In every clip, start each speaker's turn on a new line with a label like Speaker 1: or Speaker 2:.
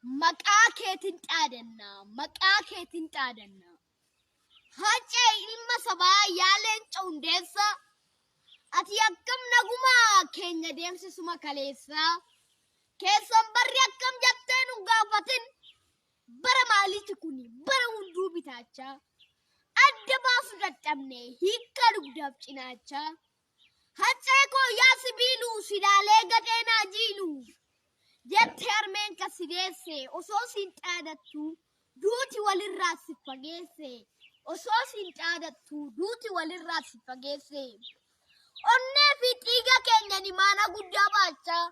Speaker 1: Maqaa keetin dhaadanna, maqaa keetin dhaadanna. Hacee ilma sabaa yaa leenca hundeessa, ati akkam nagumaa keenya deemsisuma kaleessa. Keessan barri akkam jettee nu gaafatin, bara maaliiti kuni bara hunduu bitaachaa. Adda baasu dadhabne hiikkaa dugdaaf cinaachaa. Haccee koo yaa sibiiluu silaalee gadhee naa jiilu jette harmeen ka si deesse osoo siin dhaadattu duuti walirraa si fageesse osoo siin dhaadattu duuti walirraa si fageesse. Onnee fi dhiiga keenya imaana guddaa baachaa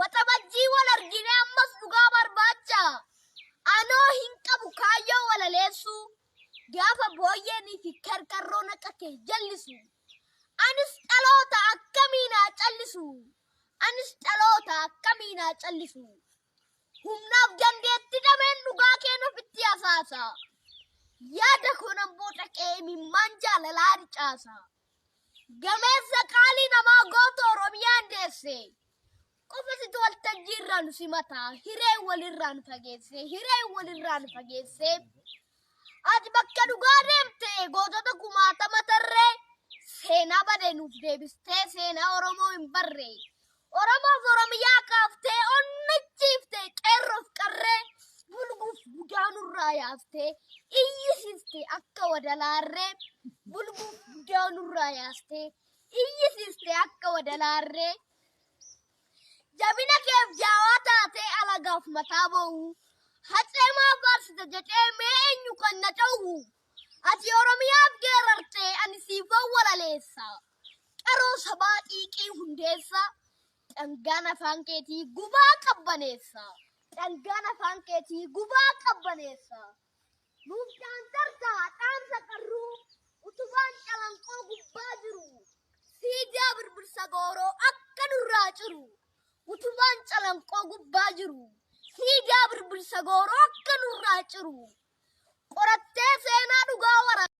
Speaker 1: waxabajjii wal argine ammas dhugaa barbaacha anoo hin qabu kaayyoo walaleessuu gaafa booyyeenii fi karkarroon akka kee jallisu. Anis dhaloota akkamii naa callisu? Anis dhaloota akkamii naa callisu? Humnaaf dandeetti dhabeen dhugaa keen ofitti hasaasa. Yaada koo nan booca imimmaan jaalalaa ricaasa. Gameessa qaalii namaa goota Oromiyaan deesse. Qofa situ waltajjii irraa nu simata. Hireen walirraa nu fageesse. Hireen walirraa nu fageesse. Ati bakka dhugaa deemte gootota kumaatama tarree seenaa badee nuuf deebistee seenaa Oromoo hin barre. Oromoof Oromiyaa kaaftee onnachiifte qeerroof qarree bulguuf budaa nurraa yaaftee iyyisiiste akka wadalaarree bulguuf budaa nurraa yaaftee iyyisiiste akka wadalaarree. Jabina keef jaawaa taatee alagaaf mataa boo'u. Hacee maa faarsita jedhee mee eenyu kan na dhowwu? Ati Oromiyaaf geerartee ani siifan walaleessa. Qaroo sabaa xiiqii hundeessa. Dhangaan afaan keetii gubaa qabbaneessa. Dhangaan afaan keetii gubaa qabbaneessa. Nuuf dhaamtarta dhaamsa qarruu utubaan calanqoo gubbaa jiru. Siidaa birbirsa gooroo akka nurraa ciru. Utubaan calanqoo gubbaa jiru. Siidaa birbirsa gooroo akka nurraa ciru. Qorattee seenaa dhugaa wara.